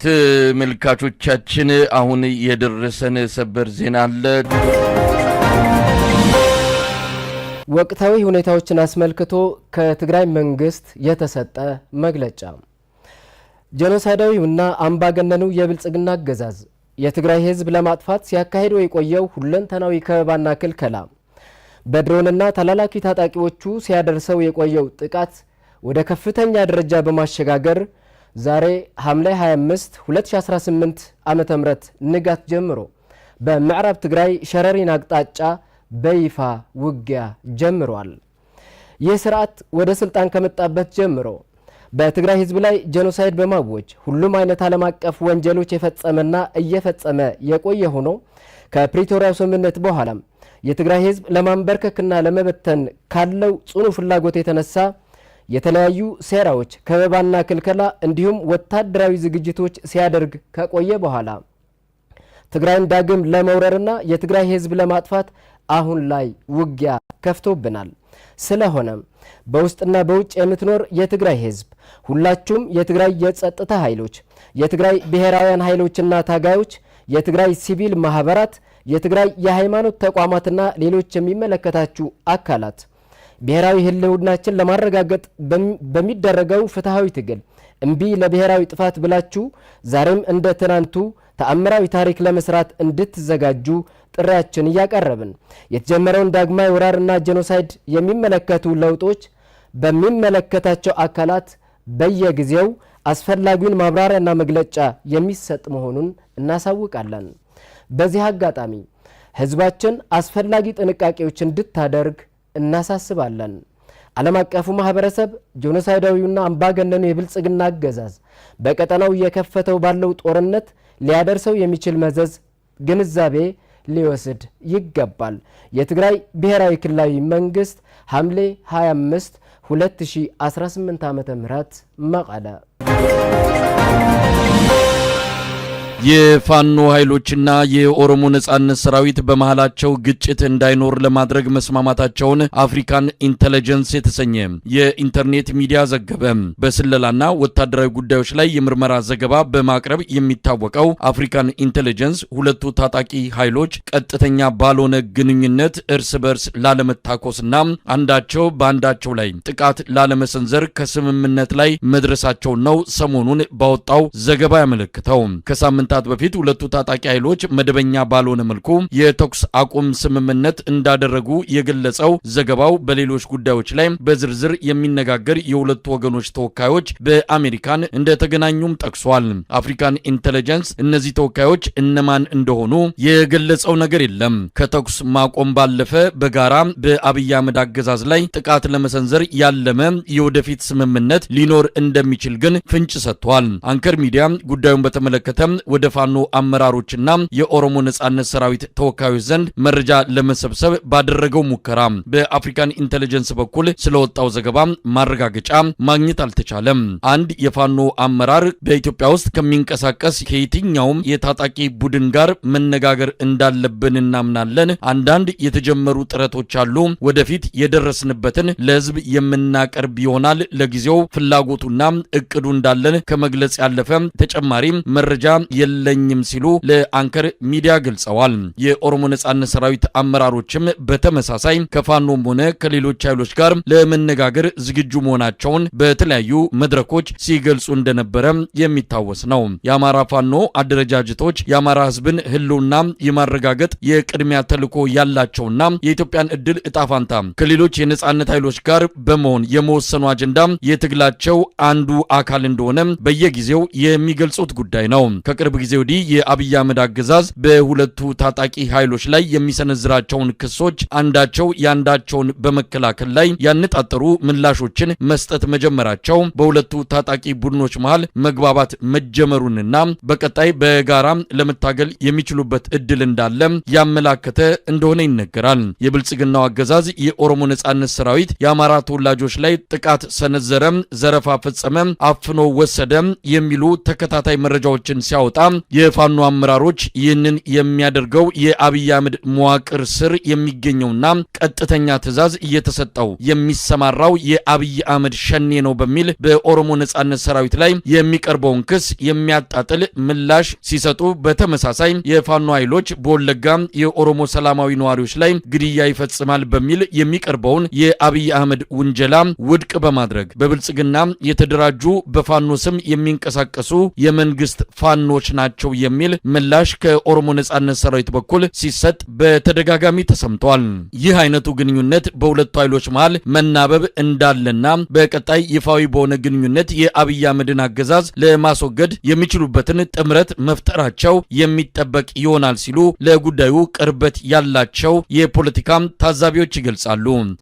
ተመልካቾቻችን፣ አሁን የደረሰን ሰበር ዜና አለ። ወቅታዊ ሁኔታዎችን አስመልክቶ ከትግራይ መንግስት የተሰጠ መግለጫ። ጄኖሳይዳዊውና አምባገነኑ የብልጽግና አገዛዝ የትግራይ ህዝብ ለማጥፋት ሲያካሂደው የቆየው ሁለንተናዊ ከበባና ክልከላ፣ በድሮንና ተላላኪ ታጣቂዎቹ ሲያደርሰው የቆየው ጥቃት ወደ ከፍተኛ ደረጃ በማሸጋገር ዛሬ ሐምሌ 25 2018 ዓ.ም ንጋት ጀምሮ በምዕራብ ትግራይ ሸረሪን አቅጣጫ በይፋ ውጊያ ጀምሯል። ይህ ስርዓት ወደ ስልጣን ከመጣበት ጀምሮ በትግራይ ህዝብ ላይ ጄኖሳይድ በማወጅ ሁሉም አይነት ዓለም አቀፍ ወንጀሎች የፈጸመና እየፈጸመ የቆየ ሆኖ፣ ከፕሪቶሪያው ስምምነት በኋላም የትግራይ ህዝብ ለማንበርከክና ለመበተን ካለው ጽኑ ፍላጎት የተነሳ የተለያዩ ሴራዎች፣ ከበባና ክልከላ እንዲሁም ወታደራዊ ዝግጅቶች ሲያደርግ ከቆየ በኋላ ትግራይን ዳግም ለመውረርና የትግራይ ህዝብ ለማጥፋት አሁን ላይ ውጊያ ከፍቶብናል። ስለሆነም በውስጥና በውጭ የምትኖር የትግራይ ህዝብ ሁላችሁም፣ የትግራይ የጸጥታ ኃይሎች፣ የትግራይ ብሔራውያን ኃይሎችና ታጋዮች፣ የትግራይ ሲቪል ማህበራት፣ የትግራይ የሃይማኖት ተቋማትና ሌሎች የሚመለከታችሁ አካላት፣ ብሔራዊ ህልውናችን ለማረጋገጥ በሚደረገው ፍትሐዊ ትግል እምቢ ለብሔራዊ ጥፋት ብላችሁ ዛሬም እንደ ትናንቱ ተአምራዊ ታሪክ ለመስራት እንድትዘጋጁ ጥሪያችን እያቀረብን፣ የተጀመረውን ዳግማዊ ወራርና ጄኖሳይድ የሚመለከቱ ለውጦች በሚመለከታቸው አካላት በየጊዜው አስፈላጊውን ማብራሪያና መግለጫ የሚሰጥ መሆኑን እናሳውቃለን። በዚህ አጋጣሚ ህዝባችን አስፈላጊ ጥንቃቄዎች እንድታደርግ እናሳስባለን። ዓለም አቀፉ ማህበረሰብ ጄኖሳይዳዊውና አምባገነኑ የብልጽግና አገዛዝ በቀጠናው እየከፈተው ባለው ጦርነት ሊያደርሰው የሚችል መዘዝ ግንዛቤ ሊወስድ ይገባል። የትግራይ ብሔራዊ ክልላዊ መንግስት፣ ሐምሌ 25 2018 ዓ.ም፣ መቀለ። የፋኖ ኃይሎችና የኦሮሞ ነጻነት ሰራዊት በመሃላቸው ግጭት እንዳይኖር ለማድረግ መስማማታቸውን አፍሪካን ኢንተለጀንስ የተሰኘ የኢንተርኔት ሚዲያ ዘገበ። በስለላና ወታደራዊ ጉዳዮች ላይ የምርመራ ዘገባ በማቅረብ የሚታወቀው አፍሪካን ኢንተለጀንስ ሁለቱ ታጣቂ ኃይሎች ቀጥተኛ ባልሆነ ግንኙነት እርስ በርስ ላለመታኮስና አንዳቸው በአንዳቸው ላይ ጥቃት ላለመሰንዘር ከስምምነት ላይ መድረሳቸውን ነው ሰሞኑን ባወጣው ዘገባ ያመለክተው። ከሳምንታት በፊት ሁለቱ ታጣቂ ኃይሎች መደበኛ ባልሆነ መልኩ የተኩስ አቁም ስምምነት እንዳደረጉ የገለጸው ዘገባው፣ በሌሎች ጉዳዮች ላይ በዝርዝር የሚነጋገር የሁለቱ ወገኖች ተወካዮች በአሜሪካን እንደተገናኙም ጠቅሷል። አፍሪካን ኢንተለጀንስ እነዚህ ተወካዮች እነማን እንደሆኑ የገለጸው ነገር የለም። ከተኩስ ማቆም ባለፈ በጋራ በአብይ አህመድ አገዛዝ ላይ ጥቃት ለመሰንዘር ያለመ የወደፊት ስምምነት ሊኖር እንደሚችል ግን ፍንጭ ሰጥቷል። አንከር ሚዲያ ጉዳዩን በተመለከተ ወደ ፋኖ አመራሮችና የኦሮሞ ነጻነት ሰራዊት ተወካዮች ዘንድ መረጃ ለመሰብሰብ ባደረገው ሙከራ በአፍሪካን ኢንተለጀንስ በኩል ስለወጣው ዘገባ ማረጋገጫ ማግኘት አልተቻለም። አንድ የፋኖ አመራር በኢትዮጵያ ውስጥ ከሚንቀሳቀስ ከየትኛውም የታጣቂ ቡድን ጋር መነጋገር እንዳለብን እናምናለን። አንዳንድ የተጀመሩ ጥረቶች አሉ። ወደፊት የደረስንበትን ለህዝብ የምናቀርብ ይሆናል። ለጊዜው ፍላጎቱና እቅዱ እንዳለን ከመግለጽ ያለፈ ተጨማሪ መረጃ የለኝም ሲሉ ለአንከር ሚዲያ ገልጸዋል። የኦሮሞ ነጻነት ሰራዊት አመራሮችም በተመሳሳይ ከፋኖም ሆነ ከሌሎች ኃይሎች ጋር ለመነጋገር ዝግጁ መሆናቸውን በተለያዩ መድረኮች ሲገልጹ እንደነበረ የሚታወስ ነው። የአማራ ፋኖ አደረጃጀቶች የአማራ ህዝብን ህልውና የማረጋገጥ የቅድሚያ ተልዕኮ ያላቸውና የኢትዮጵያን እድል እጣፋንታ ከሌሎች የነጻነት ኃይሎች ጋር በመሆን የመወሰኑ አጀንዳ የትግላቸው አንዱ አካል እንደሆነ በየጊዜው የሚገልጹት ጉዳይ ነው። ከቅርብ ጊዜ ወዲህ የአብይ አህመድ አገዛዝ በሁለቱ ታጣቂ ኃይሎች ላይ የሚሰነዝራቸውን ክሶች አንዳቸው ያንዳቸውን በመከላከል ላይ ያነጣጠሩ ምላሾችን መስጠት መጀመራቸው በሁለቱ ታጣቂ ቡድኖች መሃል መግባባት መጀመሩንና በቀጣይ በጋራ ለመታገል የሚችሉበት እድል እንዳለ ያመላከተ እንደሆነ ይነገራል። የብልጽግናው አገዛዝ የኦሮሞ ነጻነት ሰራዊት የአማራ ተወላጆች ላይ ጥቃት ሰነዘረ፣ ዘረፋ ፈጸመ፣ አፍኖ ወሰደ የሚሉ ተከታታይ መረጃዎችን ሲያወጣ የፋኖ አመራሮች ይህንን የሚያደርገው የአብይ አህመድ መዋቅር ስር የሚገኘውና ቀጥተኛ ትዕዛዝ እየተሰጠው የሚሰማራው የአብይ አህመድ ሸኔ ነው በሚል በኦሮሞ ነጻነት ሰራዊት ላይ የሚቀርበውን ክስ የሚያጣጥል ምላሽ ሲሰጡ፣ በተመሳሳይ የፋኖ ኃይሎች በወለጋ የኦሮሞ ሰላማዊ ነዋሪዎች ላይ ግድያ ይፈጽማል በሚል የሚቀርበውን የአብይ አህመድ ውንጀላ ውድቅ በማድረግ በብልጽግና የተደራጁ በፋኖ ስም የሚንቀሳቀሱ የመንግስት ፋኖች ናቸው የሚል ምላሽ ከኦሮሞ ነጻነት ሰራዊት በኩል ሲሰጥ በተደጋጋሚ ተሰምቷል። ይህ አይነቱ ግንኙነት በሁለቱ ኃይሎች መሃል መናበብ እንዳለና በቀጣይ ይፋዊ በሆነ ግንኙነት የአብይ አህመድን አገዛዝ ለማስወገድ የሚችሉበትን ጥምረት መፍጠራቸው የሚጠበቅ ይሆናል ሲሉ ለጉዳዩ ቅርበት ያላቸው የፖለቲካ ታዛቢዎች ይገልጻሉ።